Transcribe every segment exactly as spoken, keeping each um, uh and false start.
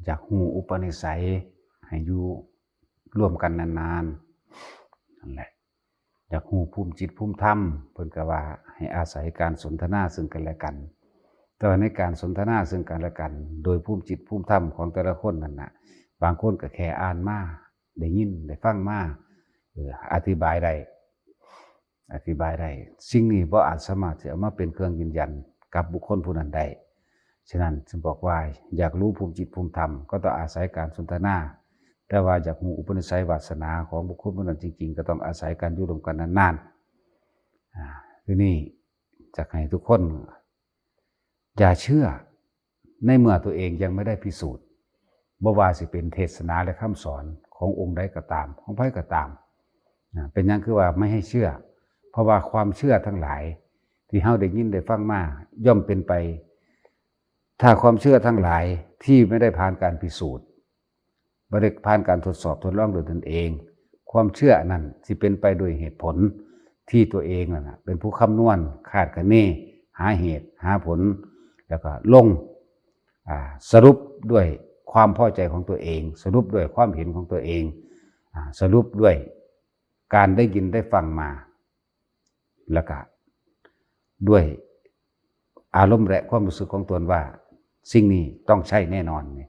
อยากฮู้อุปนิสัยให้อยู่ร่วมกันนานๆ นั่นแหละ อยากฮู้ภูมิจิตภูมิธรรม เพิ่นก็ว่าให้อาศัยการสนทนาซึ่งกันและกัน แต่ว่าในการสนทนาซึ่งกันและกัน โดยภูมิจิตภูมิธรรมของแต่ละคนนั่นน่ะ บางคนก็แค่อ่านมา ได้ยินได้ฟังมา เออ อธิบายได้ อธิบายได้ สิ่งนี้บ่อาจสามารถจะเอามาเป็นเครื่องยืนยันกับบุคคลผู้นั้นได้ ฉะนั้นจึงบอกว่าอยากรู้ภูมิจิตภูมิธรรม ก็ต้องอาศัยการสนทนา แต่ว่าอยากรู้อุปนิสัยวาสนาของบุคคลผู้นั้นจริงๆ ก็ต้องอาศัยการอยู่ร่วมกันนานๆ อ่า ทีนี้อยากให้ทุกคน อย่าเชื่อในเมื่อตัวเองยังไม่ได้พิสูจน์ บ่ว่าสิเป็นเทศนาและคำสอนขององค์ใดก็ตาม ของใครก็ตาม นะ เป็นหยังคือว่าไม่ให้เชื่อ เพราะว่าความเชื่อทั้งหลายที่เฮาได้ยินได้ฟังมาย่อมเป็นไป ถ้าความเชื่อทั้งหลายที่ไม่ได้ผ่านการพิสูจน์ บ่ได้ผ่านการทดสอบทดลองโดยตนเอง ความเชื่อนั้นสิเป็นไปโดยเหตุผลที่ตัวเองนั่นน่ะเป็นผู้คำนวณคาดคะเน หาเหตุหาผล แล้วก็ลง อ่า สรุปด้วยความพอใจของตัวเอง สรุปด้วยความเห็นของตัวเอง อ่า สรุปด้วยการได้ยินได้ฟังมา แล้วก็ด้วยอารมณ์และความรู้สึกของตนว่าสิ่งนี้ต้องใช่แน่นอน นี่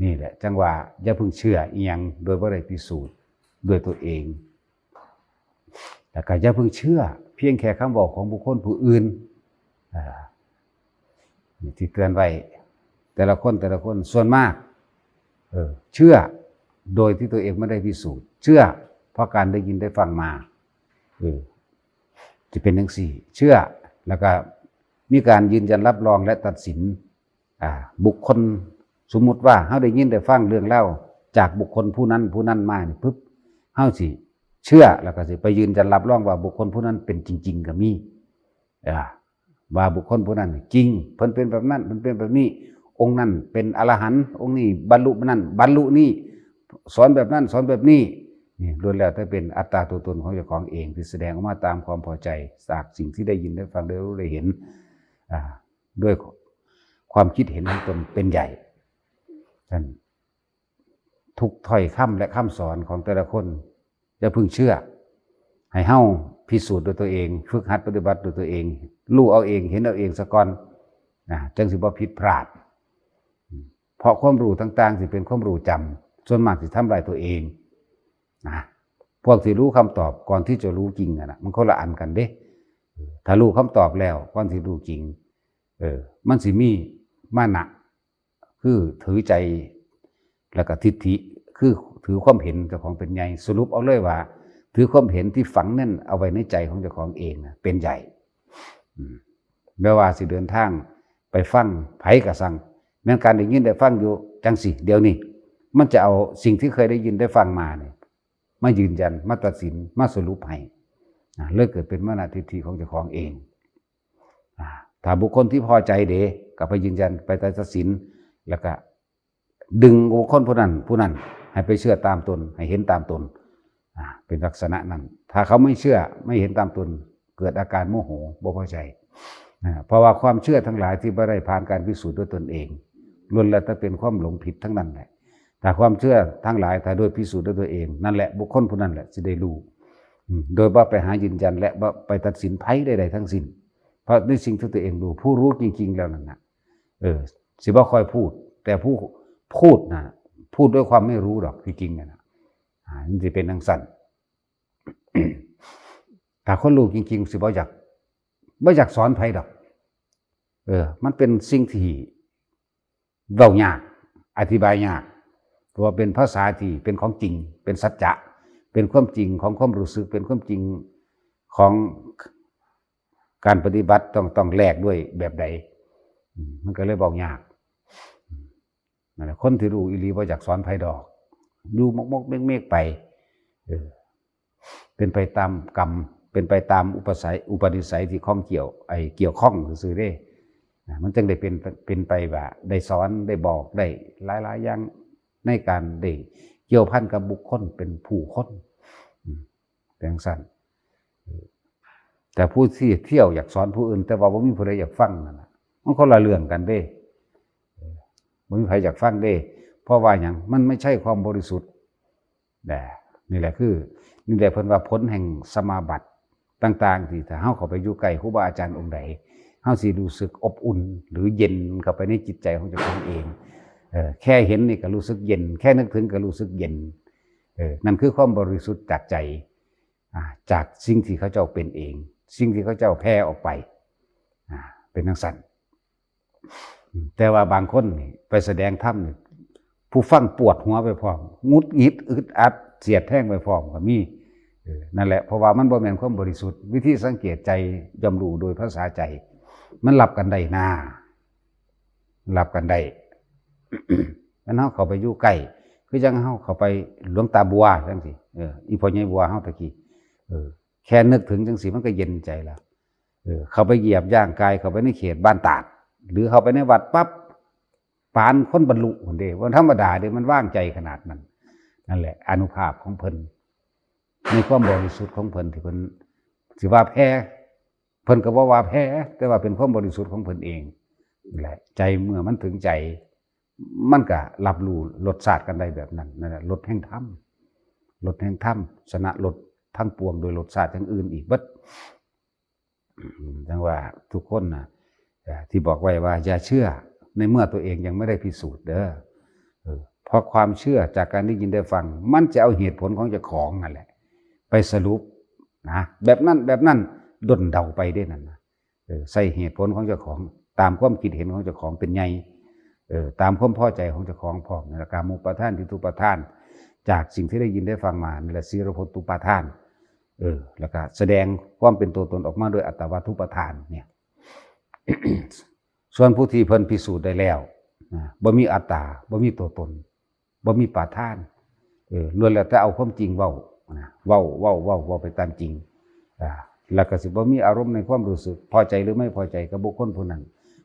นี่แหละจังว่าอย่าเพิ่งเชื่ออีหยังโดยบ่ได้พิสูจน์ด้วยตัวเอง แล้วก็อย่าเพิ่งเชื่อเพียงแค่คำบอกของบุคคลผู้อื่น อ่า นี่ที่เตือนไว้ แต่ละคนแต่ละคนส่วนมาก เออ เชื่อโดยที่ตัวเองไม่ได้พิสูจน์ เชื่อเพราะการได้ยินได้ฟังมา เออ จะเป็นจังซี่ เชื่อ แล้วก็มีการยืนยันรับรองและตัดสิน อ่า บุคคล สมมุติว่าเฮาได้ยินได้ฟังเรื่องเล่าจากบุคคลผู้นั้นผู้นั้นมานี่ปุ๊บ เฮาสิเชื่อแล้วก็สิไปยืนยันรับรองว่าบุคคลผู้นั้นเป็นจริงๆ ก็มี อ่า ว่าบุคคลผู้นั้นจริง เพิ่นเป็นแบบนั้น เพิ่นเป็นแบบนี้ องค์นั้นเป็นอรหันต์ องค์นี้บรรลุนั่น บรรลุนี่ สอนแบบนั้น สอนแบบนี้ นี่ล้วนแล้วแต่เป็นอัตตาตัวตนของเจ้าของเอง ที่แสดงออกมาตามความพอใจจากสิ่งที่ได้ยินได้ฟังได้รู้ได้เห็น อ่า ด้วยความคิดเห็นของตนเป็นใหญ่ ท่าน ทุกถ้อยคำและคำสอนของแต่ละคน อย่าเพิ่งเชื่อ ให้เฮาพิสูจน์ด้วยตัวเอง ฝึกหัดปฏิบัติด้วยตัวเอง รู้เอาเอง เห็นเอาเองซะก่อน นะ จังสิบ่ผิดพลาด เพราะความรู้ต่างๆ สิเป็นความรู้จำ ส่วนมากสิทำลายตัวเอง นะ พวกที่รู้คำตอบก่อนที่จะรู้จริงอะนะ มันคนละอันกันเด้ ถ้ารู้คำตอบแล้วก่อนที่รู้จริง เออ มันสิมีมานะ คือถือใจ แล้วก็ทิฏฐิ คือถือความเห็นเจ้าของเป็นใหญ่ สรุปเอาเลยว่า ถือความเห็นที่ฝังแน่นเอาไว้ในใจของเจ้าของเองนะเป็นใหญ่ อืม แม้ว่าสิเดินทางไปฟังไผกะซัง แม้นการได้ยินได้ฟังอยู่จังสิ เดี๋ยวนี้ มันจะเอาสิ่งที่เคยได้ยินได้ฟังมาเนี่ย มายืนยัน มาตัดสิน มาสรุปให้ อ่า เลยเกิดเป็นมานะทิฏฐิของเจ้าของเอง อ่า ถ้าบุคคลที่พอใจเด้ ก็ไปยืนยัน ไปตัดสิน แล้วก็ดึงบุคคลผู้นั้น ผู้นั้น ให้ไปเชื่อตามตน ให้เห็นตามตน อ่า เป็นลักษณะนั้น ถ้าเขาไม่เชื่อ ไม่เห็นตามตน เกิดอาการโมโห บ่พอใจ อ่า เพราะว่าความเชื่อทั้งหลายที่บ่ได้ผ่านการพิสูจน์ด้วยตนเอง ล้วนแล้วแต่เป็นความหลงผิดทั้งนั้นแหละ ถ้าความเชื่อทั้งหลาย ถ้าโดยพิสูจน์ด้วยตัวเอง นั่นแหละ บุคคลผู้นั้นแหละสิได้รู้ อืม โดยบ่ไปหายืนยัน และบ่ไปตัดสินไผใดๆ ทั้งสิ้น เพราะในสิ่งที่ตัวเองรู้ ผู้รู้จริงๆ แล้วนั่นน่ะ เออ สิบ่ค่อยพูด แต่ผู้พูดน่ะ พูดด้วยความไม่รู้ดอก ที่จริงน่ะนะ อ่า มันสิเป็นจังซั่น ถ้าคนรู้จริงๆ สิบ่อยาก บ่อยากสอนไผดอก เออ มันเป็นสิ่งที่เว้ายาก อธิบายยาก เพราะว่าเป็นภาษาที่เป็นของจริง เป็นสัจจะ เป็นความจริงของความรู้สึก เป็นความจริงของการปฏิบัติ ต้อง ต้องแลกด้วยแบบใด อืม มันก็เลยเว้ายาก นั่นแหละ คนที่รู้อีหลีบ่อยากสอนไผดอก อยู่มกๆ เมกๆ ไป เออ เป็นไปตามกรรม เป็นไปตามอุปสัย อุปนิสัยที่ข้องเกี่ยว ไอ้เกี่ยวข้องซื่อๆ เด้ นะ มันจึงได้เป็น เป็นไปว่าได้สอน ได้บอก ได้หลายๆ อย่าง ในการได้เกี่ยวพันกับบุคคลเป็นผู้คน อืม เป็นจังซั่น แต่ผู้ที่เที่ยวอยากสอนผู้อื่น แต่ว่าบ่มีผู้ใดอยากฟังนั่นน่ะ มันคนละเรื่องกันเด้ บ่มีใครอยากฟังเด้ เพราะว่าหยัง มันไม่ใช่ความบริสุทธิ์ นะ นี่แหละคือ นี่แหละเพิ่นว่าผลแห่งสมาบัติต่างๆ ที่ถ้าเฮาเข้าไปอยู่ใกล้ครูบาอาจารย์องค์ใด เฮาสิรู้สึกอบอุ่น หรือเย็นเข้าไปในจิตใจของเจ้าของเอง เออ แค่เห็นนี่ก็รู้สึกเย็น แค่นึกถึงก็รู้สึกเย็น เออ นั่นคือความบริสุทธิ์จากใจ อ่า จากสิ่งที่เขาเจ้าเป็นเอง สิ่งที่เขาเจ้าแผ่ออกไป อ่า เป็นจั่งซั้น แต่ว่าบางคนนี่ไปแสดงธรรมนี่ ผู้ฟังปวดหัวไปพร้อม หงุดหงิด อึดอัด เสียดแทงไปพร้อมก็มี เออ นั่นแหละ เพราะว่ามันบ่แม่นความบริสุทธิ์ วิธีสังเกตใจย่อมรู้โดยภาษาใจ มันรับกันได้นา รับกันได้ อันเฮาเข้าไปอยู่ใกล้ คือจั่งเฮาเข้าไปหลวงตาบัวจั่งซี้ เออ อีพ่อใหญ่บัวเฮาตะกี้ เออ แค่นึกถึงจั่งซี้มันก็เย็นใจแล้ว เออ เข้าไปเหยียบย่างกายเข้าไปในเขตบ้านตาด หรือเข้าไปในวัดปั๊บ ปานคนบรรลุพุ้นเด้ บ่ธรรมดาเด้ มันวางใจขนาดนั้น นั่นแหละ อานุภาพของเพิ่น ในความบริสุทธิ์ของเพิ่นที่เพิ่น สิว่าแผ่ เพิ่นก็บ่ว่าแผ่ แต่ว่าเป็นความบริสุทธิ์ของเพิ่นเอง นั่นแหละ ใจเมื่อมันถึงใจ มันก็รับรู้รสชาติกันได้แบบนั้น นั่นแหละ รสแห่งธรรม รสแห่งธรรม ชนะรสทั้งปวงโดยรสชาติอย่างอื่นอีกเบิด อืม จั่งว่าทุกคนน่ะ เอ่อ ที่บอกไว้ว่าอย่าเชื่อในเมื่อตัวเองยังไม่ได้พิสูจน์เด้อ เออ เพราะความเชื่อจากการได้ยินได้ฟัง มันจะเอาเหตุผลของเจ้าของนั่นแหละ ไปสรุปนะ แบบนั้น แบบนั้น ด้นเดาไปเด้นั่นนะ เออ ใส่เหตุผลของเจ้าของ ตามความคิดเห็นของเจ้าของเป็นใหญ่ เออ ตามความพอใจของเจ้าของพร้อม นั่นแหละ กามุปาทาน ทิฏฐุปาทาน จากสิ่งที่ได้ยินได้ฟังมา นั่นแหละ สีรพจน์ตุปาทาน เออ แล้วก็แสดงความเป็นตัวตนออกมาโดยอัตตวัตถุปาทานเนี่ย ส่วนผู้ที่เพิ่นพิสูจน์ได้แล้วนะ บ่มีอัตตา บ่มีตัวตน บ่มีปาทาน เออ ล้วนแล้วแต่เอาความจริงเว้านะ เว้า เว้า เว้า เว้าไปตามจริง อ่า แล้วก็สิบ่มีอารมณ์ในความรู้สึก พอใจหรือไม่พอใจกับบุคคลผู้นั้น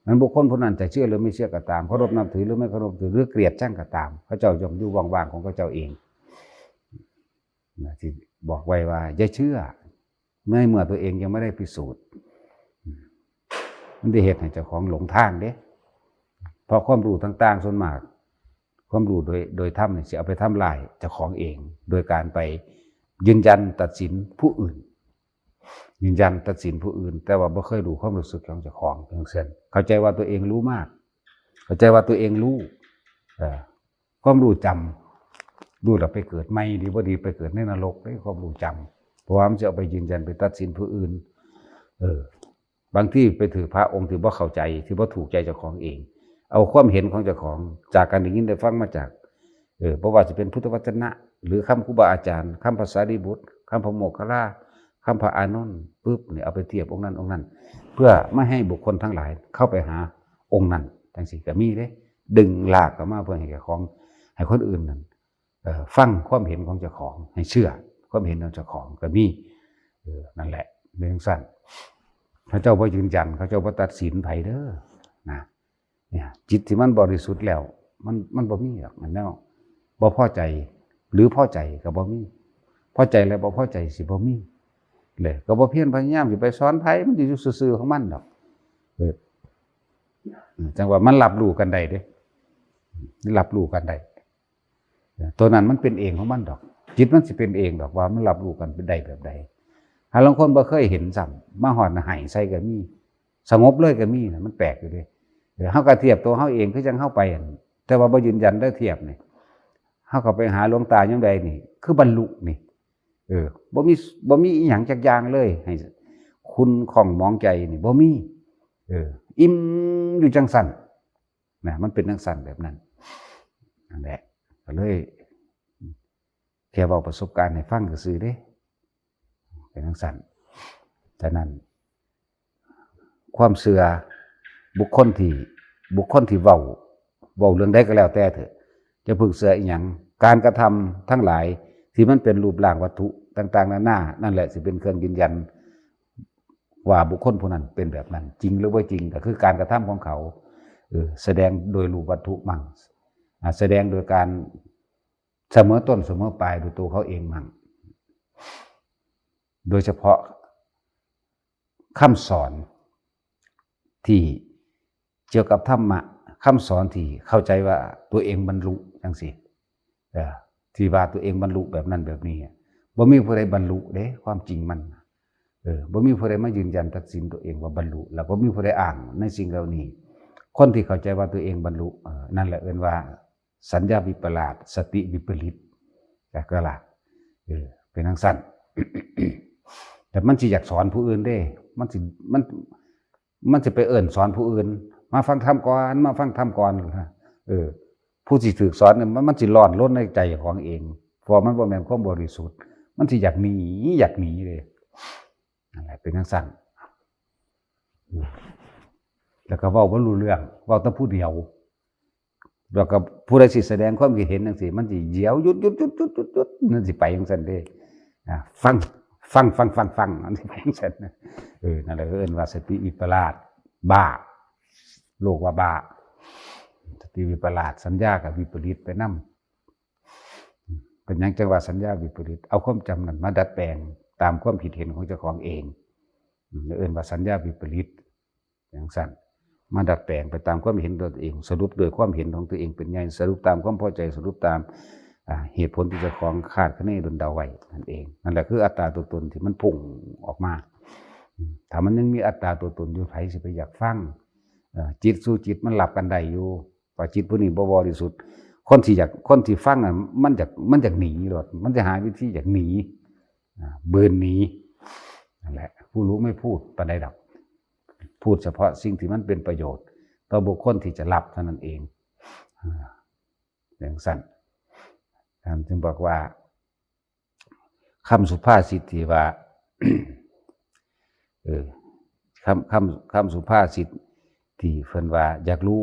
นั้นบุคคลผู้นั้นจะเชื่อหรือไม่เชื่อก็ตาม เคารพนับถือหรือไม่เคารพถือ หรือเกลียดชังก็ตาม เขาเจ้าย่อมอยู่ว่างๆของเขาเจ้าเอง นะ ที่บอกไว้ว่าอย่าเชื่อ ในเมื่อตัวเองยังไม่ได้พิสูจน์ อืม มันได้เฮ็ดให้เจ้าของหลงทางเด้ เพราะความรู้ต่างๆ ส่วนมาก ความรู้โดย โดยธรรมนี่สิเอาไปทำลายเจ้าของเอง โดยการไปยืนยันตัดสินผู้อื่น ยืนยันตัดสินผู้อื่น แต่ว่าบ่เคยรู้ความรู้สึกของเจ้าของ จั่งเช่น เข้าใจว่าตัวเองรู้มาก เข้าใจว่าตัวเองรู้ เอ่อ ความรู้จำ รู้แล้วไปเกิดใหม่ ดีบ่ดีไปเกิดในนรกเด้ ความรู้จำ เพราะว่ามันจะเอาไปยืนยันไปตัดสินผู้อื่น เออ บางทีไปถือพระองค์ที่บ่เข้าใจ ที่บ่ถูกใจเจ้าของเอง เอาความเห็นของเจ้าของ จากการได้ยินได้ฟังมาจาก เออ บ่ว่าจะเป็นพุทธวจนะ หรือคำครูบาอาจารย์ คำพระสารีบุตร คำพระโมคคัลลา คำพระอานนท์ ปุ๊บ เนี่ย เอาไปเทียบองค์นั้นองค์นั้น เพื่อไม่ให้บุคคลทั้งหลายเข้าไปหาองค์นั้น จั่งซี้ก็มีเด้ ดึงลากเข้ามาเพื่อให้เจ้าของ ให้คนอื่นนั่น เอ่อ ฟังความเห็นของเจ้าของ ให้เชื่อความเห็นของเจ้าของก็มี เออ นั่นแหละ เป็นจั่งซั้น เขาเจ้าบ่ยืนยัน เขาเจ้าบ่ตัดสินไผเด้อ นะ เนี่ย จิตที่มันบริสุทธิ์แล้ว มัน มันบ่มีดอก มันแนวบ่พอใจ หรือพอใจก็บ่มี พอใจแล้วบ่พอใจสิบ่มีเลย ก็บ่เพียรพยายามสิไปสอนไผ มันสิอยู่ซื่อๆของมันดอก เออ จั่งว่ามันรับรู้กันได้เด้ รับรู้กันได้ ตัวนั้นมันเป็นเองของมันดอก จิตมันสิเป็นเองดอกว่ามันรับรู้กันได้แบบใด หาลางคนบ่เคยเห็นซ้ำ มาฮอดน่ะไห้ใส่ก็มี สงบเลยก็มีนะ มันแปลกอยู่เด้ เออ เฮาก็เทียบตัวเฮาเองคือจั่งเฮาไปหั่น แต่ว่าบ่ยืนยันได้เทียบนี่ เฮาก็ไปหาหลวงตายามใดนี่ คือบรรลุนี่ เออ บ่มี บ่มีอีหยังจักอย่างเลย ให้ขุ่นข้องหมองใจนี่ บ่มี เออ อิ่มอยู่จั่งซั้น นะ มันเป็นจั่งซั้นแบบนั้น นั่นแหละ ก็เลย แค่เว้าประสบการณ์ให้ฟังซื่อๆเด้ เป็นจั่งซั้น ฉะนั้น ความเชื่อบุคคลที่ บุคคลที่เว้า เว้าเรื่องใดก็แล้วแต่เถอะ จะเพิ่งเชื่ออีหยัง การกระทำทั้งหลายที่มันเป็นรูปร่างวัตถุต่างๆนานา นั่นแหละสิเป็นเครื่องยืนยัน ว่าบุคคลผู้นั้นเป็นแบบนั้น จริงหรือบ่จริง ก็คือการกระทำของเขา เออ แสดงโดยรูปวัตถุมั่ง อ่า แสดงโดยการเสมอต้นเสมอปลายโดยตัวเขาเองมั่ง โดยเฉพาะคำสอนที่เกี่ยวกับธรรมะ คำสอนที่เข้าใจว่าตัวเองบรรลุจังซี่ เออ ที่ว่าตัวเองบรรลุแบบนั้นแบบนี้อะ บ่มีผู้ใดบรรลุเด้ ความจริงมัน เออ บ่มีผู้ใดมายืนยันตัดสินตัวเองว่าบรรลุ แล้วบ่มีผู้ใดอ้างในสิ่งเหล่านี้ คนที่เข้าใจว่าตัวเองบรรลุ เออ นั่นแหละเอิ้นว่าสัญญาวิปลาส สติวิปริต จักกะล่ะ เออ เป็นจั่งซั้น แต่มันสิอยากสอนผู้อื่นเด้ มันสิ มัน มันสิไปเอิ้นสอนผู้อื่น มาฟังธรรมก่อน มาฟังธรรมก่อน เออ ผู้สิถูกสอนเนี่ย มัน มันสิร้อนรนในใจของเอง เพราะมันบ่แม่นความบริสุทธิ์ มันสิอยากหนี อยากหนีเลย นั่นแหละ เป็นจั่งซั้น แล้วก็เว้าบ่รู้เรื่อง เว้าแต่ผู้เดียว แล้วก็ผู้ใดสิแสดงความคิดเห็นจั่งซี้ มันสิเดี๋ยว หยุด หยุด หยุด หยุด หยุด หยุด มันสิไปจั่งซั้นเด้ อ่า ฟัง ฟัง ฟัง ฟัง ฟัง มันสิไปจั่งซั้นนะ เออ นั่นแหละเอิ้นว่าสติวิปลาส บ้า โลกว่าบ้า สติวิปลาส สัญญาก็วิปริตไปนำ เป็นหยังจั่งว่าสัญญาวิปริต เอาความจำนั้นมาดัดแปลงตามความคิดเห็นของเจ้าของเอง อืม เอิ้นว่าสัญญาวิปริต จั่งซั้น มาดัดแปลงไปตามความเห็นตัวเอง สรุปโดยความเห็นของตัวเองเป็นใหญ่ สรุปตามความพอใจ สรุปตาม อ่า เหตุผลที่เจ้าของคาดคะเนดลเดาไว้นั่นเอง นั่นแหละคืออัตตาตัวตนที่มันพุ่งออกมา อืม ถ้ามันยังมีอัตตาตัวตนอยู่ ไผสิไปอยากฟัง เอ่อ จิตสู่จิตมันรับกันได้อยู่ ว่าจิตผู้นี้บ่บริสุทธิ์ คนที่อยาก คนที่ฟังน่ะ มันอยาก มันอยากหนีโลด มันจะหาวิธีอยากหนี อ่า เบินหนี นั่นแหละ ผู้รู้ไม่พูดปานใดดอก พูดเฉพาะสิ่งที่มันเป็นประโยชน์ต่อบุคคลที่จะรับเท่านั้นเอง อ่า จั่งซั้น ท่านจึงบอกว่า คำสุภาษิตที่ว่า เออ คำ คำ คำสุภาษิตที่เพิ่นว่า อยากรู้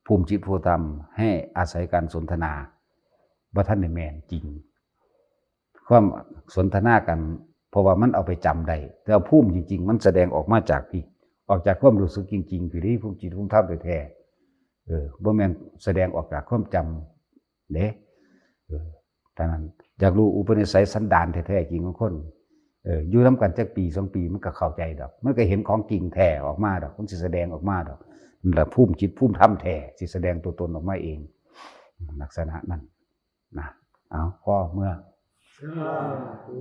ภูมิจิตภูมิธรรม ให้อาศัยการสนทนา บ่ทันได้แม่นจริง ความสนทนากัน เพราะว่ามันเอาไปจำได้ แต่ว่าภูมิจริงๆ มันแสดงออกมาจากพี้ ออกจากความรู้สึกจริงๆ พี้เด้ ภูมิจิตภูมิธรรมแท้ๆ เออ บ่แม่นแสดงออกจากความจำเด้ เออ เท่านั้น อยากรู้อุปนิสัยสันดานแท้ๆจริงของคน เออ อยู่นำกันจักปีสองปีมันก็เข้าใจดอก มันก็เห็นของจริงแท้ออกมาดอก มันสิแสดงออกมาดอก นั่นแหละภูมิจิตภูมิธรรมแท้ สิแสดงตัวตนออกมาเอง ลักษณะนั้นนะ เอา พอเมื่อ สาธุ